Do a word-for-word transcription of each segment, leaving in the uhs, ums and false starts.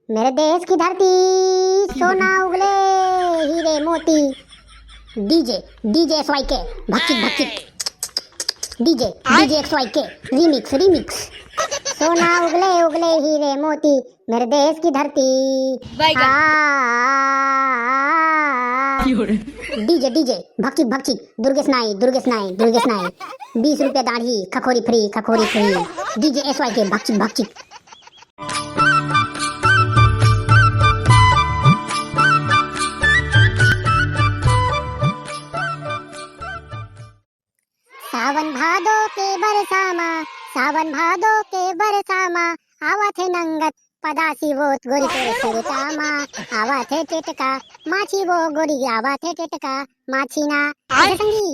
मेरे देश की धरती, सोना उगले हीरे मोती। डीजे, डीजे एक्स वाई के, भक्चिक भक्चिक। डीजे, डीजे एक्स वाई के, रिमिक्स, रिमिक्स। सोना उगले उगले हीरे मोती, मेरे देश की धरती। बैगन। आ, डीजे, डीजे, भक्चिक भक्चिक, दुर्गेश नाई, दुर्गेश नाई, दुर्गेश नाई। बीस रुपया दाढ़ी, खखोरी फ्री, खखोरी फ्री। डीजे एक्स वाई के, भक्चिक भक्चिक। सावन भादो के बरसा मा, सावन भादो के बरसा मा, आवत हे नंगत पदासी वो गोरी तोरे सरिता मा, आवत हे टेटका माछी वो गोरी, आवत हे टेटका माछी ना। अरे संगी,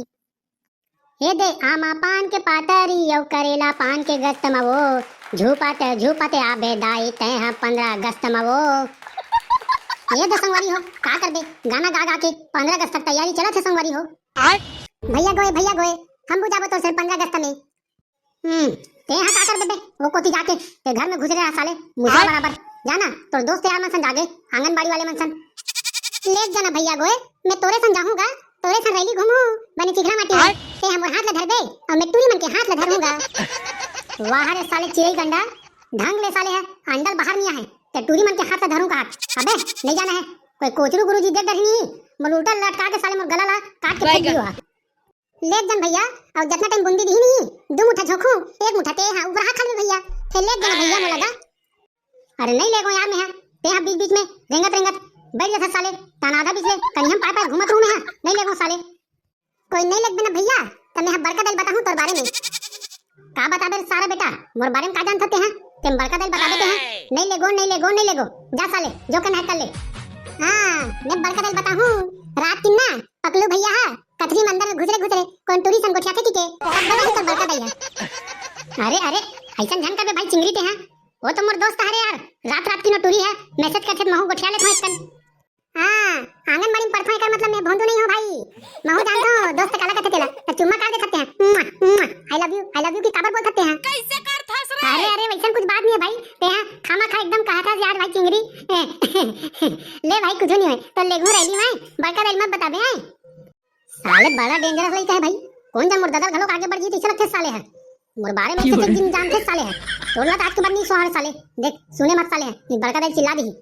हे दे आमा पान के पातरी अउ करेला पान के गस्त मा वो, झूपत झूपत आबे दाई तैं हा पंद्रह अगस्त मा वो। ये दे संगवारी हो, का करबे, गाना गा गा के पंद्रह अगस्त तक तैयारी चलत हे संगवारी हो। भैया गोए, भैया गोए, हम बुझाबो तोर से पंद्रह अगस्त में। हम्म, तें हा का कर देबे? वो कोती जाके ते घर में घुसरे रहा साले, मुसरा बराबर। जाना, तोर दोस्त यार मन सन जागे, आंगनबाड़ी वाले मन सन। ले जाना भैया गोए, मैं तोरे सन जाहूंगा, तोरे सन रैली घूमू, बने चिघला माटी में। तें हा मोर हाथ ला धरबे, अउ मैं टूरी मन के हाथ ला धरूंगा। वाह रे साले चिरई गंडा, ढंग ले साले हे, अंडल बाहर निया हे, ते टूरी मन के हाथ ला धरूंगा हाथ। अबे, ले जाना हे, कोई कोचरू गुरुजी देख डरही नहीं, मोर उल्टा लटका के साले मोर गला ला काट के फेंक दियो हा। लेग जन भैया, अउ जतना टाइम बुंदी दिही नी, दू मुठा झोंकू, एक मुठा ते हा उबरा खा ले भैया। फेर लेग जन भैया मोला गा। अरे नहीं लेगो यार मैं हा, ते हा बीच बीच में रेंगत रेंगत बैठ जाथस साले, ताना आधा बीच ले, कहीं हम पाए पाए घूमत रहूं मैं हा, नहीं लेगो साले। कोई नहीं लेग बिना भैया, त मैं हा बड़का दाई बताहूं तोर बारे में। का बताबे रे सारा बेटा, मोर बारे में का जानत हते हैं? तें बड़का दाई बताबे ते हैं, नहीं लेगो, नहीं लेगो, नहीं लेगो, जा साले, जो करना है कर ले। हाँ, मैं बड़का दाई बताहूं, रात किन ना, पकलू भैया हा, कथरी मंदर में घुसरे घुसरे, कोन टूरी सन गोठियाथे की के, तब बताही तोर बड़का दाई हा। अरे, अरे, ऐसन झन करबे भाई चिंगरी ते हा, वो तो मोर दोस्त हरे यार, रात रात किन टूरी हा, मैसेज करथे महू गोठिया लेथों एकन। हाँ, आंगनबाड़ी में पढ़थों एकर मतलब मैं भोंदू नहीं हूँ भाई। महू जानथों, दोस्त काला कथे तेला। त चुम्मा काट दे सकते हैं। मुआ, मुआ, I love you, I love you की काबर बोल सकते हैं? कैसे करथस रे? अरे, अरे, वैसन कुछ बात नहीं है भाई। ते हा खामा खा एकदम कहा था यार भाई चिंगरी। ले भाई, कुछ नहीं है। तो लेगू रैली में, बड़का रैली मत बताबे हैं। साले बड़ा डेंजरस लइका है भाई। कौन जान मोर ददल घलो आगे बढ़ जी, तइसे लगथे साले है। मोर बारे में ऐसे दिन जानथे साले है। तोर ला तो आज के बाद नहीं सुहावे साले। देख, सुने मत साले है। ये बड़का दाई चिल्ला दी।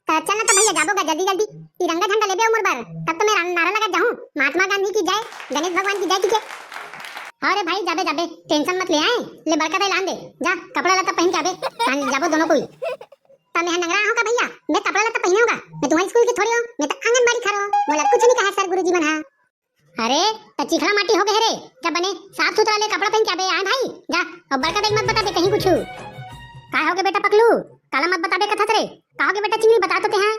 त चल ना त भैया, जाबो गा जल्दी जल्दी, तिरंगा झंडा लेबे उमर बर, तब तो मैं रा-, नारा लगा जाहूं, महात्मा गांधी की जय, गणेश भगवान की जय, ठीक है? अरे भाई, जाबे जाबे, टेंशन मत ले आए, ले बड़का दाई लान दे, जा कपड़ा लत्ता पहन के आबे, हम जाबो दोनों कोई। त मैं हा नंगरा आहूं का भैया, मैं कपड़ा लत्ता पहने हूं का, मैं तुम्हारी स्कूल की थोड़ी हूं, मैं तो आंगनबाड़ी खा रहा हूं, मोला कुछ नहीं कहा सर गुरुजी मन हा। अरे, त चिखला माटी हो गए रे, जा बने साफ सुथरा ले कपड़ा पहन के आबे, आए भाई, जा, अउ बड़का दाई मत बता दे कहीं कुछ। काय हो गए बेटा पकलू, काला मत बताबे कथस रे, का हो गए बेटा चिंगरी, बता तो ते हा।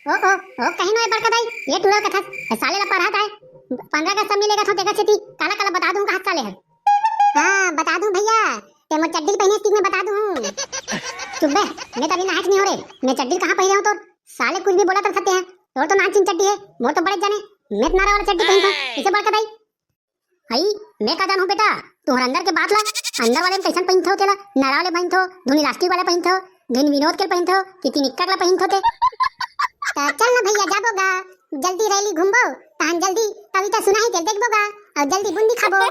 ओ, ओ, ओ, कहीं नो ए बड़का दाई, ये टूरा कथस, ए साले ला पढ़त आए, पंद्रह अगस्त सब मिलेगा तो देखा छेती, काला काला बता दूं कहा साले है। हाँ, बता दूं भैया, ते मोर चड्डी पहने स्टिक में बता दूं। चुप बे, मैं तभी नहाच नहीं हो रे, मैं चड्डी कहाँ पहने हूँ तो साले कुछ भी बोला कर सकते हैं। तोर तो नानचिन चड्डी है, मोर तो बड़े जाने। मैं तो नारा वाला चड्डी पहनता हूँ, इसे बड़का दाई। आई, मैं का जानहूँ बेटा, तुहर अंदर के बात ला, अंदर वाले में कैसन पहनथो तेला, नारा वाले पहनथो, धुन इलास्टिक वाला पहनथो, धुन विनोद के पहनथो, कि तिनिक्का वाला पहनथो ते। त चल ना भैया, जाबो गा, जल्दी रैली घूमबो, तहन जल्दी कविता सुनाही ते देखबो गा, अउ जल्दी बूंदी खाबो।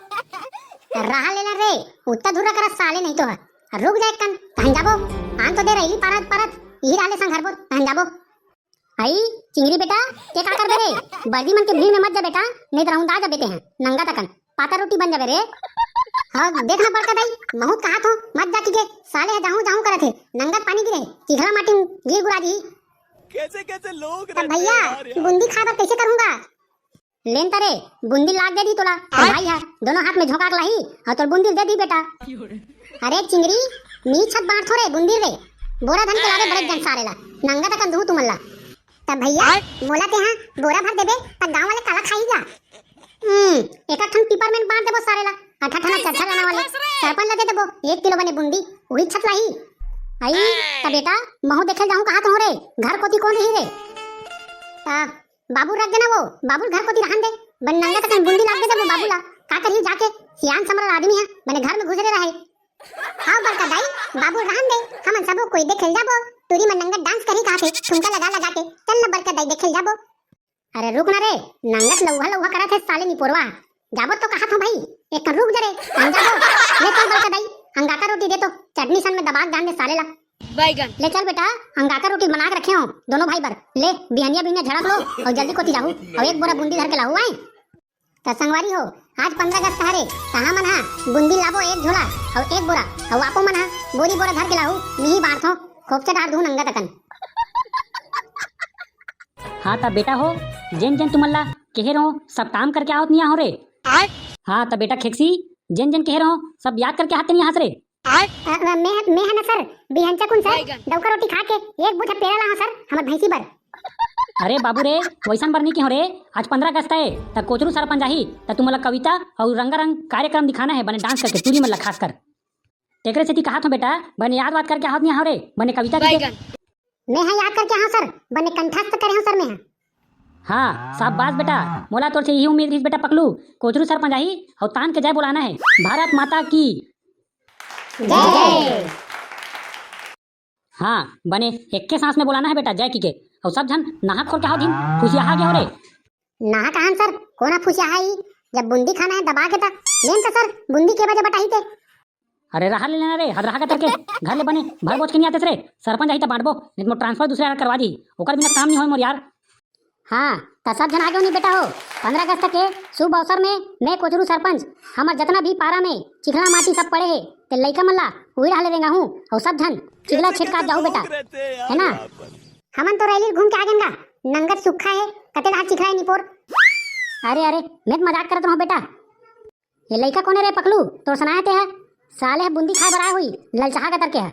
रहा लेना रे, उत्ता धुर्रा करा साले नहीं तो है। रुक जा एकन, तहन जाबो। आन तो दे रैली पारत पारत, इही डाले संग हरबो, तहन जाबो। आई, चिंगरी बेटा, ते का करबे रे? बरदी मन के भीड़ में मत जा बेटा, नहीं तो रहुंदा जाबे ते हैं, नंगा तकन, पाता रोटी बन जाबे रे। हाँ, देख ना बड़का दाई, महूत कहा थो, मत जा की के, साले है जाहूं जाहूं करत हे, नंगत पानी गिरे, चिघला माटी में गिर गुरा दी। कैसे कैसे लोग तब रहते भैया, हैं यार, यार। बूंदी खाए बर कैसे करूंगा? लेन तरे, बुंदी लाग दे दी तोला, तोर भाई हा, दोनों हाथ में झोंका के लाही, अउ तोर बुंदी दे दी बेटा। अरे चिंगरी, नी छत बांट थो रे, बुंदी रे, बोरा धन के लावे बड़े जन सारे ला, नंगा तकन दूं तुमन ला। तब भैया, मोला ते हा बोरा भर देबे, त गांव वाले काला खाई गा? हम्म, एक ठन पीपर में बांट देबो सारे ला, अठा ठन चरछा गाना वाले, सरपंच ला दे देबो, एक किलो बने बुंदी, वही छत लाही। आई, त बेटा, महू देखे जाहूं कहा कहूं रे, घर कोती कोन रही रे? त बाबू रख देना वो, बाबू घर कोती रहन दे, बन नंगा तकन बूंदी लाग दे वो बाबू ला, का करही जाके, सियान समरल आदमी है, बने घर में घुसरे रहे। हाँ बड़का दाई, बाबू रहन दे, हमन सबो कोई देखे जाबो, टूरी मन नंगत डांस करही कहाथे, ठुमका लगा लगा के। चल न बड़का दाई, देखे ल जाबो। अरे रुक ना रे, नंगत लउहा लउहा करत हे साले निपोरवा। जाबो तो कहत हंव भाई, एक रुक जा रे, हम जाबो। ले चल बड़का दाई, अंगाकर रोटी दे तो, चटनी सन में दबा के जान दे साले ला। ले चल बेटा, अंगाकर रोटी बना के रखे हंव दोनों भाई बर। ले, बिहनिया बिहनिया झड़क लो अउ जल्दी कोती जाहू, अउ एक बोरा बूंदी धर के लाहू आए। त संगवारी हो, आज पंद्रह अगस्त हरे, त हमन हा बूंदी लाबो एक झोला अउ एक बोरा, अउ आपो मन हा बोरी बोरा धर के लाहू, मिही बांटथो, खोपचा डार दूहू नंगत अकन। हाँ त बेटा हो, जेन जेन तुमन ला केहे रहो, सब काम करके आवत नहीं आहो रे। हाँ त बेटा खेकसी, जेन जेन केहे रहो, सब याद करके आवत नहीं आस रे। अ, अ, मैं, मैं ह ना सर, बिहनचा कुन सर, डौका रोटी खा के एक बोझा पेरा लाहूं सर, हमर भैंसी बर। अरे बाबू रे, वैसन बर नहीं केहो रे, आज पंद्रह अगस्त है, त कोचरू सरपंच आही, त तुमन ला कविता अउ रंगारंग कार्यक्रम दिखाना है, बने डांस करके, टूरी मन ला खासकर। तेकरे सेती कहत हंव बेटा, बने याद वाद करके आवत नहीं आहो रे, बने कविता के। मैं ह याद करके आहों सर, बने कंठस्थ करे हंव सर मैं ह। हाँ, शाबाश बेटा, मोला तोर से यही उम्मीद रहिस बेटा पकलू, कोचरू सरपंच आही अउ तान के जय बोलाना है, भारत माता की जय। हाँ, बने एक्के सांस में बोलाना है बेटा, जय की के। अउ सब झन नहा खोर के हाव धीम, फुसियाहा गे हो रे। नहा कहान सर, कोन ह फुसियाहा ही? जब बूंदी खाना है दबा के त, लेन त सर, बूंदी के बजे बटाही ते। अरे रहा ले लेना रे, हदरहा के तरके, घर ले बने भर बोझ के नहीं आतेस रे, सरपंच आही त बांटबो, नहीं त मोर ट्रांसफर दूसरे जगह करवा दी, ओकर बिना काम नहीं होय मोर यार। हाँ, त सब झन आगे नहीं बेटा हो, पंद्रह अगस्त के शुभ अवसर में मैं कोचरू सरपंच, हमर जतना भी पारा में चिखला माटी सब पड़े हे, ते लइका मन ला उही डाहर ले रेंगाहूं, अउ सब झन चिखला छिटकात जाहू बेटा, है ना? हमन तो रैली घूम के आ गेन गा, नंगत सुक्खा हे, कते डाहर चिखला हे निपोर। अरे, अरे, मैं त मजाक करत रहूं बेटा। ये लइका कोने रे पकलू, तोर सनाए ते ह? साले ह बूंदी खाए बर आए होही, ललचाहा कतर के ह।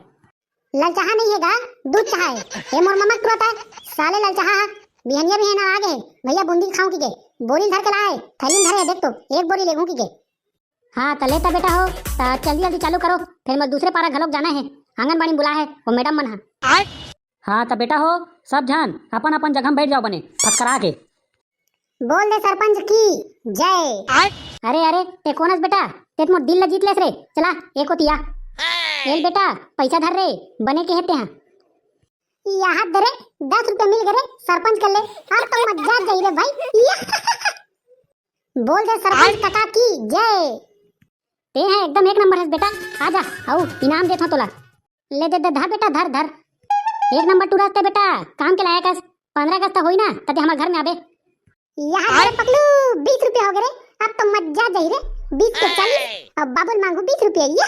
ललचाहा नहीं हे गा, दूध चाहा हे। ए मोर ममक तुरत है, साले ललचाहा ह। बिहनिया बिहनिया आ गे हे, भैया बूंदी खाऊं की के, बोरी ल धर के लाए, थैली में धरे हे, देख तो, एक बोरी लेगूं की के। हाँ, त ले त बेटा हो, त जल्दी जल्दी चालू करो, फिर मैं दूसरे पारा घलोक जाना है, आंगनबाड़ी में बुला है वो मैडम मन हा। हाँ त बेटा हो, सब झन अपन अपन जगह में बैठ जाओ बने फटकरा के। बोल दे सरपंच की जय। अरे अरे, ते कोन हस बेटा, ते त मोर दिल ला जीत लेस रे, चला ए कोती आ। ए ले बेटा, पैसा धर रे, बने केहे ते हा। यहाँ दे रे, दस रुपया मिल गे रे सरपंच के ले, अब तो मजा आ जाई रे भाई। या। बोल दे सरपंच कका की जय। ते ह एकदम एक नंबर हस बेटा, आजा, अउ इनाम देथंव तोला। ले दे दे, धर बेटा, धर धर। एक नंबर टूरा हस ते बेटा, काम के लायक हस। पंद्रह अगस्त होही ना, त ते हमर घर में आबे। यहाँ दे रे पकलू, बीस रुपया हो गे रे, अब तो मजा आ जाही रे। बीस के चालीस, अब बाबू ल मांगू बीस रुपया। ये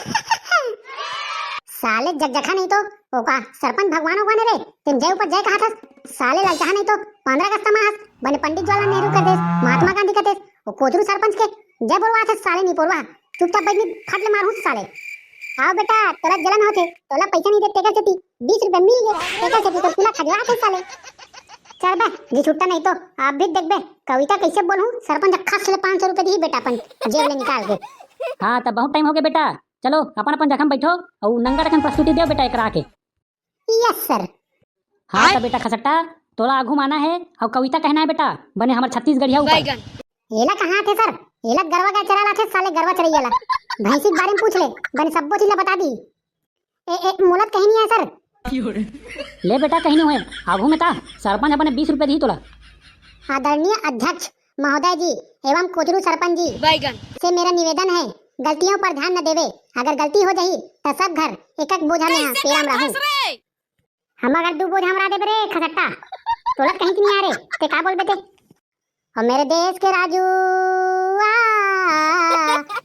साले जकजका नहीं तो, ओका सरपंच भगवान ओका ने रे, तेन जय ऊपर जय कहाथस। साले ललचाहा नहीं तो, पंद्रह अगस्त मा हस, बने पंडित जवाहरलाल नेहरू कर देस, महात्मा गांधी कर देस, वो कोचरू सरपंच के जय बोलवाथस साले निपोरवा। चुपचाप बैठ नी, फट ले मारहूं साले। हाँ बेटा, तोला जलन होथे, तोला पैसा नहीं दे तेकर सेती, बीस रुपया मिल गे, तेकर सेती तो तोला खजवाथे साले। चल बे, जी छुट्टा नहीं तो, आप भी देखबे, कविता कैसे बोलहूं, सरपंच खस ले पाँच सौ रुपया दिही बेटा अपन जेब ले निकाल के। हाँ, त बहुत टाइम हो गे बेटा, चलो अपन अपन जगह में बैठो, अउ नंगत अकन प्रस्तुति देव बेटा एकरा के। Yes sir. हाँ त बेटा खसट्टा, तोला आघू माना है, अउ कविता कहना है बेटा, बने हमर छत्तीसगढ़िया ऊपर। एला कहाँ थे सर? एला गरवा गाय चरा लाथे साले गरवा चरैया ला। भैंसी के बारे में पूछ ले, बने सब्बो चीज ला बता दी। ए, ए, मोला त कहीं नहीं है सर। ले बेटा कहीं नहीं हुए, आघू में ता सरपंच अपने बीस रुपया दी तोला। आदरणीय अध्यक्ष महोदय जी एवं कोचरू सरपंच जी से मेरा निवेदन है, गलतियों पर ध्यान न देवे। अगर गलती हो जाही त सब घर एक एक बोझा में पेराम रहूं। हम अगर दू बोझा हमरा देबे रे खसट्टा, तोला कहीं की नहीं आ रे, ते का बोलबे ते? ओ मेरे देश के राजू, आ,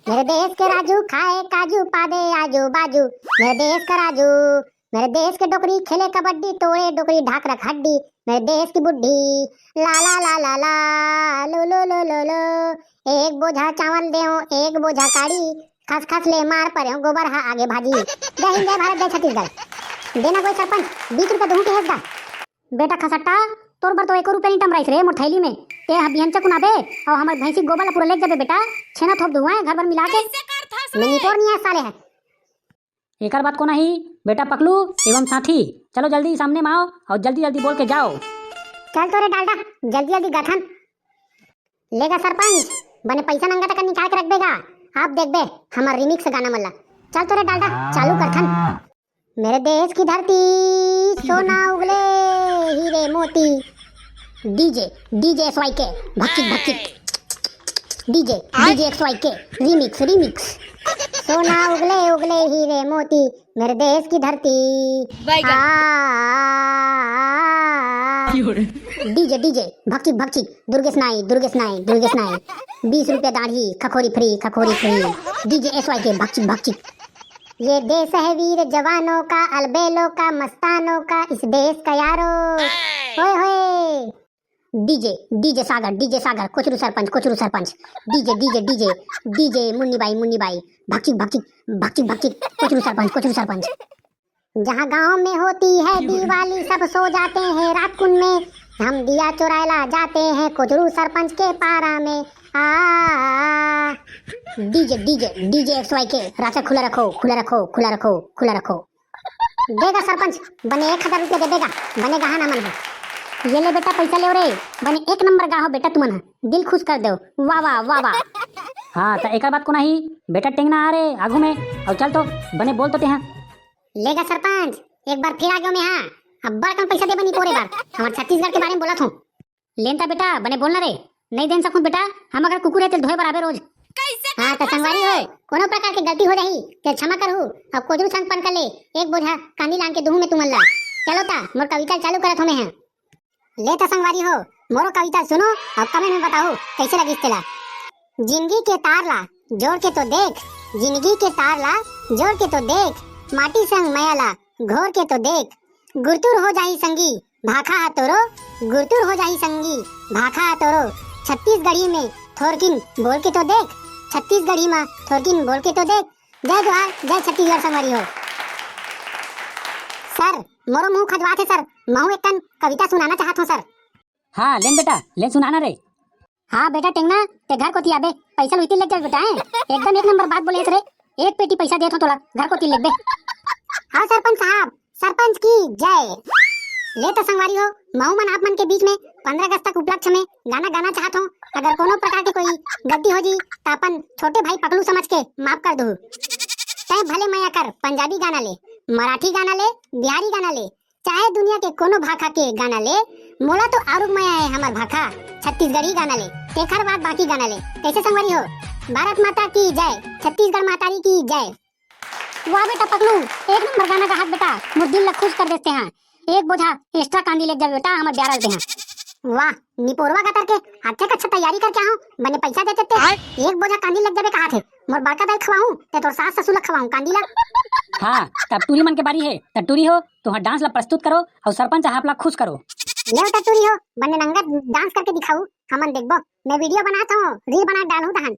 मेरे देश के राजू खाए काजू पादे आजू बाजू। मेरे देश का राजू, मेरे देश के डोकरी खेले कबड्डी, तोड़े डोकरी ढाक रख हड्डी। मेरे देश की बुढ़ी, ला ला ला ला ला, लो लो लो लो लो। एक बोझा चावल देओ, एक बोझा काड़ी, खस खस ले मार परेओ, गोबर हा आगे भाजी। जय हिंद, जय भारत, जय छत्तीसगढ़। देना कोई सरपंच, बीस रुपया दूहूं के हेस गा। बेटा खसट्टा, तोर बर तो एको रुपया नहीं टमराइस रे मोर थैली में। ते ह बिहनचा कुन आबे, अउ हमर भैंसी गोबर ला पूरा लेग जाबे बेटा। छेना थोप दूहूं घर भर मिला के। मैं निपोर नहीं है साले है। एकर बात कोन आही? बेटा पकलू एवं साथी, चलो जल्दी सामने में आओ अउ जल्दी जल्दी बोल के जाओ। चल तो रे डालडा, जल्दी जल्दी गाथन। लेगा सरपंच, बने पैसा नंगत अकन निकाल के रखबे गा। आप देखबे हमर remix गाना मन ला। चल तो रे डालडा, चालू करथन। मेरे देश की धरती, सोना उगले हीरे मोती। डीजे, डीजे एक्स वाई के, भक्चिक भक्चिक। डीजे, डीजे एक्स वाई के, रिमिक्स रिमिक्स। सोना उगले उगले हीरे मोती, मेरे देश की धरती। बैगन। आ, आ, आ, आ। डीजे, डीजे भक्चिक भक्चिक, दुर्गेश नाई, दुर्गेश नाई, दुर्गेश नाई। बीस रुपया दाढ़ी, खखोरी फ्री, खखोरी फ्री। डीजे एक्स वाई के, भक्चिक भक्चिक। ये देश है वीर जवानों का, अलबेलों का, मस्तानों का, इस देश का यारो। होए होए। DJ, DJ Sagar, DJ Sagar, Kochru sarpanch, Kochru sarpanch. DJ, DJ, DJ, DJ Munni Bai, Munni Bai. भक्चिक भक्चिक, भक्चिक भक्चिक, कोचरू सरपंच, कोचरू सरपंच। जहाँ गांव में होती है दिवाली, सब सो जाते हैं रात कुन में, हम दिया चुरायला जाते हैं कोचरू सरपंच के पारा में। आ, आ, आ। DJ, DJ, DJ X Y के, राचा खुला रखो, खुला रखो, खुला रखो, खुला रखो। देगा सरपंच, बने एक हजार रुपया दे देगा, बने गाहन हमन ह। ये ले बेटा, पैसा ले रे, बने एक नंबर गाहो बेटा तुमन ह, दिल खुश कर दो। वाह, वाह, वाह, वाह। हाँ, त एकर बात कोन आही? बेटा टेंगना आ रे आगू में, अउ चल तो, बने बोल तो तेहा। लेगा सरपंच, एक बार फिर आ गयो मैं, हाँ। अब्बड़ कन पैसा देबे निपोरे बार। हमर छत्तीसगढ़ के बारे में बोलत हूँ। लेन ता बेटा, बने बोलना रे। नहीं देन सकूं बेटा, हम अगर कुकुर है तेल धोए बर आबे रोज। हाँ, त संगवारी हो, कोनो प्रकार के गलती हो जाही, तेल क्षमा करहू, अउ कोचरू संग पन कर ले, एक बोझा कांदी लान के दुहूं में तुमन ला। चलो ता, मोर कविता चालू करत हूँ मैं। ले त संगवारी हो, मोरो कविता सुनो अउ comment में बताओ कैसे लगिस तेला। जिंदगी के तार ला जोड़ के तो देख, जिंदगी के तार ला जोड़ के तो देख, माटी संग मया ला घोर के तो देख, गुरतुर हो जाही संगी भाखा हा तोरो, गुरतुर हो जाही संगी भाखा हा तोरो। छत्तीसगढ़ी में थोरकिन बोल के तो देख, छत्तीसगढ़ी में थोरकिन बोल के तो देख। जय जोहार, जय छत्तीसगढ़ संगवारी हो। सर, मोरो मुंह खजवात हे सर, महू एक कन कविता सुनाना चाहत हूँ सर। हाँ, लेन बेटा, लेन सुनाना रे। हाँ बेटा टेंगना, ते घर कोती आबे, पैसा लुइती लेग जाबे बेटा, हैं? एकदम एक नंबर बात बोले रे, एक पेटी पैसा देत हो तोला, घर कोती लेग बे। हाँ सरपंच साहब, सरपंच की जय। ले तो संगवारी हो, महू मन आप मन के बीच में पंद्रह अगस्त तक उपलक्ष्य में गाना गाना चाहत हो। अगर कोनो प्रकार के कोई गलती हो जी, त अपन छोटे भाई पकलू समझ के माफ कर दू। तय भले मया कर, पंजाबी गाना ले, मराठी गाना ले, बिहारी गाना ले, चाहे दुनिया के कोनो भाखा के गाना ले, मोला तो आरुग मया है हमर भाखा, छत्तीसगढ़ी गाना ले, तेखर बाद बाकी गाना ले। कैसे संगवारी हो? भारत माता की जय, छत्तीसगढ़ मातारी की जय। वाह बेटा पकलू, एक नंबर गाना गाहत बेटा, मोर दिल ला खुश कर देते हैं। एक बोझा extra कांदी लेग जाबे बेटा, हमर ब्यारा देहा। वाह, निपोरवा का तरके, अच्छा कच्छा तैयारी करके आहूं, बने पैसा देते ते। एक बोझा कांदी लेग जाबे कहा थे, मोर बड़का दाई खवाहूं, ते तोर सास ससुर ला खवाहूं कांदी ला। हाँ, तब टूरी मन के बारी है, तब टूरी हो, तुहा dance ला प्रस्तुत करो अउ सरपंच आप ला खुश करो। ले तब टूरी हो, बने नंगा dance करके दिखाऊ, हमन देखबो। मैं video बनात हूँ, reel बना डालू तहन।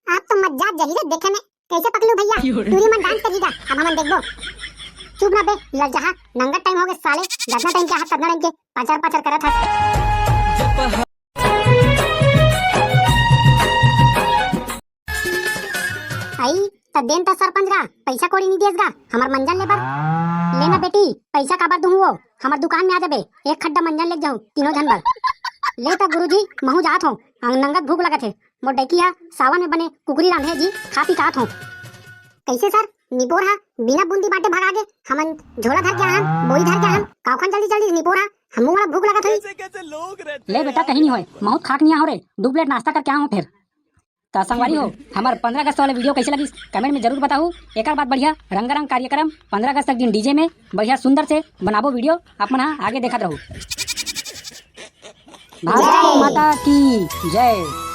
आप तो मत जात जही रे देखे में। कैसे पकलू भैया? टूरी मन dance करही गा, अब हमन देखबो। चुप ना बे, ललचाहा, नंगा time हो गे साले, जतना time के हाथ ततना time के पाचर पाचर करत हस। आई, त देन त सरपंच गा, पैसा कोड़ी नी देस गा, हमर मंजन लेबर। लेना बेटी, पैसा काबर दूहूं वो, हमर दुकान में आ जाबे, एक खड्डा मंजन लेग जाहू, तीनों झन बर। ले त गुरुजी, महू जात हो, नंगत भूख लगत हे, मोर डैकी हा सावन में बने कुकरी रांधे जी, खा पी कात हो। कैसे सर, निपोर हा बिना बूंदी बांटे भगा गे, हमन झोला धर के आहन, बोरी धर के आहन, कावखन जल्दी जल्दी निपोर हा, हमू मोला भूख लगत होई। ले बेटा, कहीं नहीं होय, महूं त खाके नहीं आहों रे, दू plate नाश्ता करके आहों फेर। त संगवारी हो, हमर पंद्रह अगस्त वाला video कैसे लगिस, comment में जरूर बताहू। एकर बाद बढ़िया रंगारंग कार्यक्रम पंद्रह अगस्त तक दिन DJ में बढ़िया सुंदर से बनाबो video, आप मन हा आगे देखत रहू। भारत माता की जय।